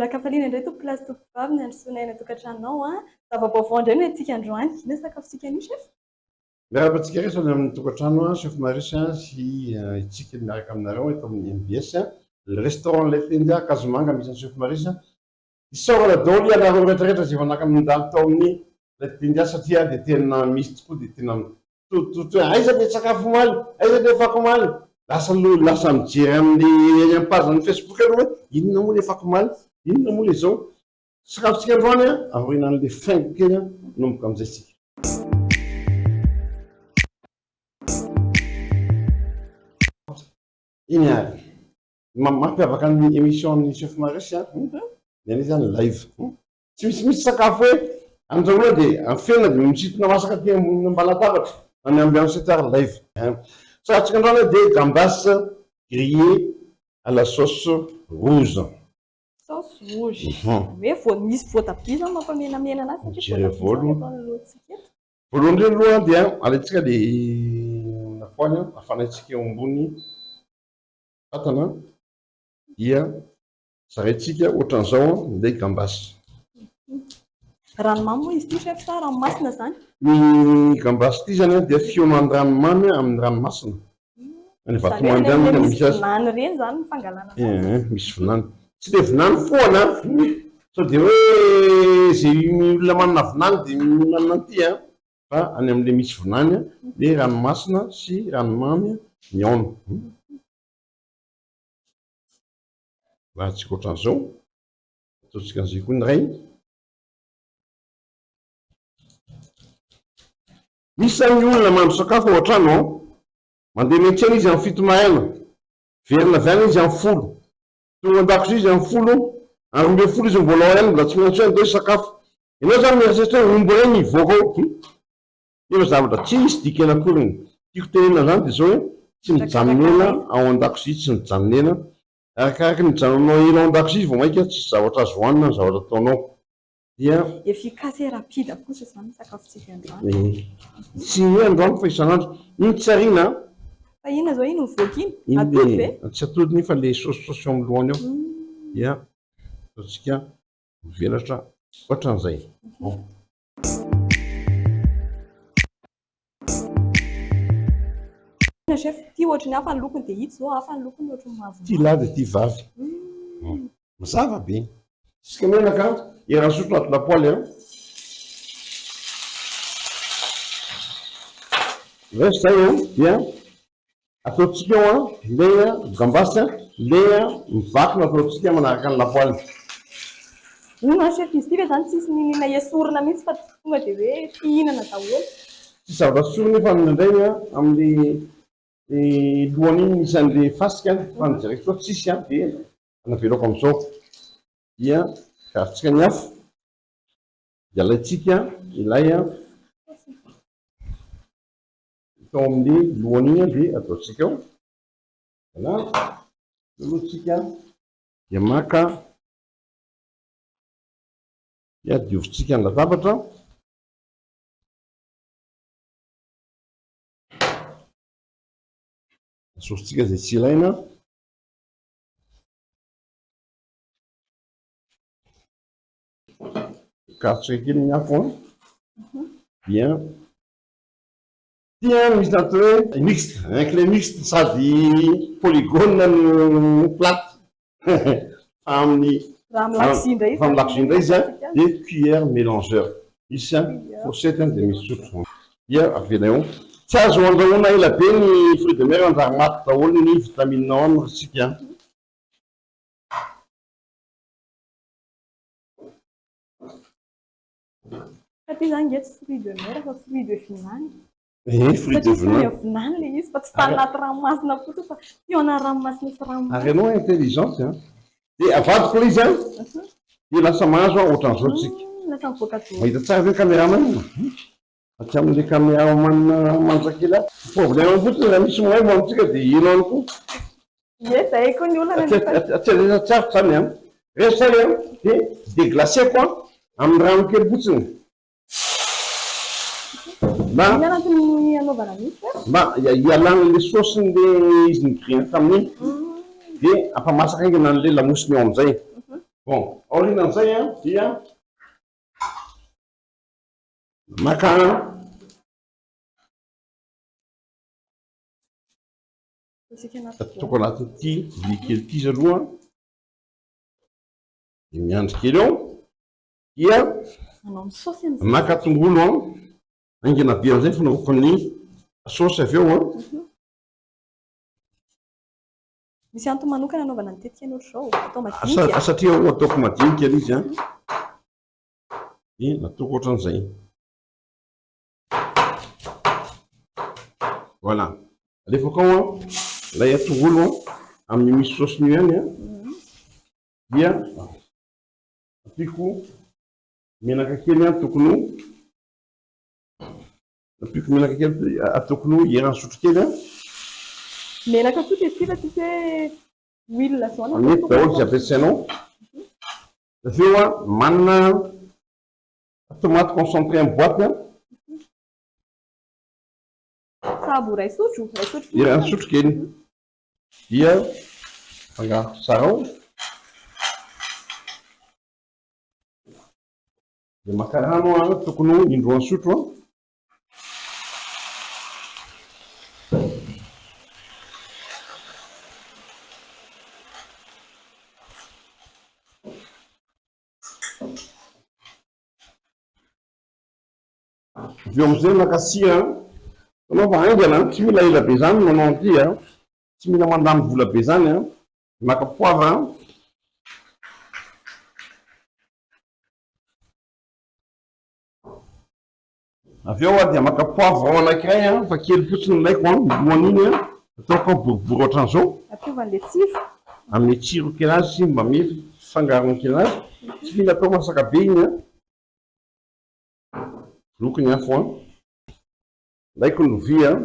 Mbola an-kafaliana indray tompokolahy sy tompokovavy ny handrosoana aina an-tokantranonao an! Zava-baovao indray no entintsika androany. Inona ny sakafontsika anio chef? Miarahaba antsika rehetra any amin'ny tokantrano an, Chef Marius sy itsika miaraka aminareo eto amin'ny mbs, le restaurant Lait India Ankazomanga misy an'i Chef Marius. Isaorana daholo ianareo rehetra rehetra izay efa naka nandalo tao amin'ny Lait India satria dia tena misy tokoa dia tena Tototo hoe aiza le sakafo omaly, aiza le fako omaly. Lasa aloha lasa mijery amin'ny eny amin'ny page ny Facebook aloha hoe inona moa le fako omaly, inona moa le zao. Sakafontsika androany an, aorianan'le faingo kely an, hanomboka amin'izay tsika. Iny ary. Mampiavaka ny émission ny Chef Marius an, ny anay zany live. Tsy misy misy sakafo hoe andrahoina dia afenina dia misintona masaka aty ambony ambany latabatra na ny ambiance eto ary live. Sakafontsika androany dia gambas grillées à la sauce rouge. Sauce rouge. Hoe voa- misy voatabia zany mampamenamena anazy satria Jereo voatabia zany voalohany. eto anoloantsika eto. Voalohany indrindra aloha dia alaintsika le lapoaly afanaintsika eo ambony fatana dia Zaraintsika ohatran'izao ilay gambas. Ranomamy moa izy ity chef sa ranomasina izany? Ny gambas ity izany dia fihaonan'ny ranomamy amin'ny ranomasina. Any Vatomandry any no misy azy. Misy vinany ireny izany ny fangalana azy. Ee, misy vinany. Tsy ilay vinany foana an! Sao dia hoe izay olona manana vinany dia mihinana an'ity an! Fa any amin'ilay misy vinany ilay ranomasina sy ranomamy mihaona. Lahatsika ohatran'izao, ataontsika an'izay koa ny iray. Misy zany ny olona mahandro sakafo ao an-trano ao, mandeha miantsena izy amin'ny fito maraina, miverina avy any izy amin'ny folo, tonga an-dakozia izy amin'ny folo, ary 12 izy mbola ao ihany, mbola tsy miantso ihany, dia hisakafo. Ianao zany mieritreritra hoe omby iray ny hivoaka ao. Nefa zavatra tsy hisy dikany akory ny tiako tenenina zany dia zao hoe tsy mijanona ela ao an-dakozia tsy mijanona ela arakaraky ny hijanonanao ela ao an-dakozia vao mainka tsisy zavatra azo hohanina ny zavatra ataonao dia Efficace et rapide kosa izany ny sakafontsika androany. Tsy hoe androany fa isan'andro. Iny tsy ariana an. Fa inona izao iny mivoaka iny? Iny Atody ve? Tsy atody iny fa le saosisaosy eo amin'ny lohany eo. Dia ataontsika mivelatra ohatran'izay. Bon. Inona chef? Ity ohatry ny hafa ny lokony dia ito zao hafa ny lokony ohatry ny mavomavo. Ity lahy dia ity vavy. Mazava be. Isika menaka eran'ny sotro anaty lapoaly an. Rehefa izay an dia Ataontsika eo an, le gambas le mivaky no ataontsika manaraka ny lapoaly. Hono an chef izy ity ve zany tsisy niniana esorina mihitsy fa tonga dia hoe fihinana daholo. Tsisy zavatra esorina nefa indraindray an amin'le lohany iny misy an'le fasika fa ny jereko zao tsisy an dia navelako amin'izao dia garintsika ny afo dia alaintsika ilay Tao amin'ny lohany iny dia ataontsika ao. Voilà. Aloha tsika dia maka dia diovintsika ny latabatra. Asorintsika izay tsy ilaina. Karotsika kely ny afo an. Dia Ity an misy atao hoe mixte, un clé mixte sady polygone no plate fa amin'ny Raha amin'ny lakozia indray fa amin'ny lakozia indray izy an dia cuillère mélangeur. Misy an fourchette an dia misy sotro. Dia avela eo. Tsy azo andrahoina ela be ny fruits de mer manjary maty daholo ny vitamine ao aminy ry tsika an. Fa ty zany nge tsy fruit de mer fa fruit de vinany. Eh, fruit de vinany. Satria tany vinany le izy fa tsy tany anaty ranomasina fotsiny fa fihaonan'ny ranomasina sy ranomasina. Ary ianao intelligente an. Dia avadiko ilay izy an. Dia lasa mahazo an ohatran'izao tsika. Lasa mivoaka daholo. Mahita tsara ve ny cameraman? Aty amin'ilay cameraman manja kely ato. Problème fotsiny raha misy maimbo amintsika dia heno any koa. Ie, zay koa ny olana nefa. Tsy tsy aritra zany an. Rehefa zay an, dia deglacer-ko an, amin'ny rano kely fotsiny. Mba. Inona no antony anaovana an'io chef? Mba hialana ilay saosy-n'ilay izy ni-griller tamin'iny. Dia ampamasaka haingana an'ilay lamosiny ao amin'izay. Bon, aorianan'izay an, dia maka Ataoko anatin'ity vilia kely ity izy aloha. Dia miandry kely eo. Dia maka tongolo an. Haingana be amin'izay ny fanaovako ny saosy avy eo an. Misy antony manokana anaovana ny tetika ny ohatr'izao? Atao madinika? Satria ataoko madinika ilay izy an. Dia nataoko ohatran'izay. Voilà. Alefako ao an, ilay tongolo an, amin'ny misy saosiny io ihany an. Dia ampiako menaka kely an, tokony ho ampiako menaka kely, tokony ho eran'ny sotro kely an. Menaka tsotra izy ity fa tsisy hoe huile zao na Mety daholo izay ampiasainao. Avy eo an, manana Tomate concentré en boîte an. Sahabo iray sotro, iray sotro fotsiny. Iray sotro kely. Dia afangaro tsara ao. Dia maka rano an, tokony ho indroa sotro an. Avy eo amin'izay maka sira an, hitanao fa haingana an, tsy mila ela be izany ny manao an'ity an, tsy mila mandany vola be izany an, maka poivre an, avy eo aho dia maka poivron anankiray an, fa kely fotsiny ny ilaiko an, ny lohany iny an, ataoko boribory ohatran'izao. Ampiova an'ilay tsiro. Amin'ny tsiro kely azy sy mba mety fangarony kely azy, tsy mila atao masaka be iny an. Loko ny afo an. Alaiko ny lovia an.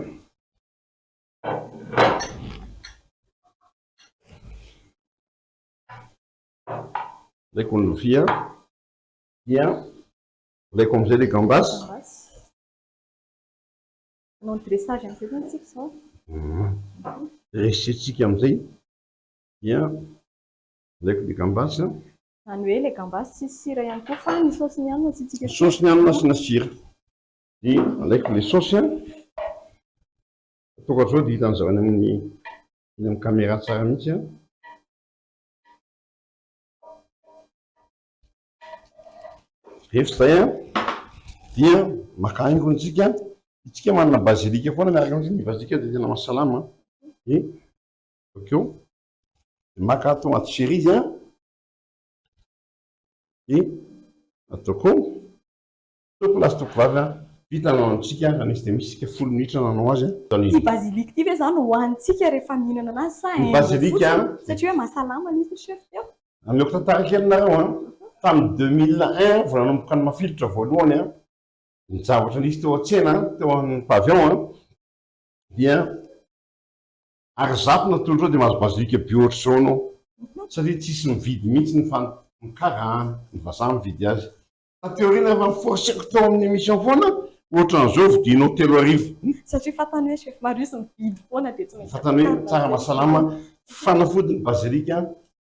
Alaiko ny lovia dia alaiko amin'izay ilay gambas. Gambas. Hanao ny dressage amin'izay zany tsika izao. Dresser-tsika amin'izay dia alaiko ilay gambas. Izany hoe ilay gambas tsisy sira ihany koa fa ny saosiny ihany no asiantsika sira. Ny saosiny ihany no asiana sira. Dia alaiko ilay saosy an. Ataoko ohatr'izao dia hitan'izao any amin'ny eny amin'ny caméra tsara mihitsy an. Rehefa izay an, dia maka haingony isika. Isika manana bazilika foana miaraka amintsika, ny bazilika dia tena mahasalama. Dia bakeo maka tomate cerise an, dia ataoko ao. Tompoko lahy sy tompoko vavy an, vita ny nahandrontsika, raha nisy dia misy isika folo minitra nanao azy an. Ity basilic ity ve izany hohanintsika rehefa mihinana anazy sa Ny haingo basilic fotsiny? an. Satria hoe mahasalama ilay izy ry chef teo. Ameko tantara kely nareo an, tamin'ny 2001 vao nanomboka ny mafilotra voalohany an, ny zavatra nisy teo an-tsena teo amin'ny pavillon an, dia ary zato natolotra ao dia mahazo basilic be ohatr'izao anao, satria tsisy mividy mihitsy ny fan, ny karana, ny vazaha mividy azy. Taty aoriana efa ni-forcer-ko tao amin'ny émission foana, ohatran'izao vidianao 3000. Satria fantany hoe chef Marius mividy foana dia tsy maintsy Fantany hoe ampiharina tsara izay. mahasalama, fanafody ny basilic,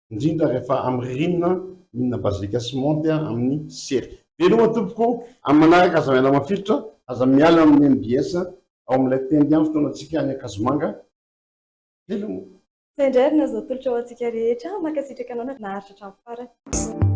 indrindra rehefa amin'ny ririnina, mihinana basilic sy menthe amin'ny sery. Veloma tompoko, amin'ny manaraka aza miala mafilotra, aza miala amin'ny mbs ao amin'ilay tendy ihany fotoanantsika any Ankazomanga. Veloma. Izay indray ary no azo atolotra ho antsika rehetra. Mankasitraka anao naharitra hatramin'ny farany.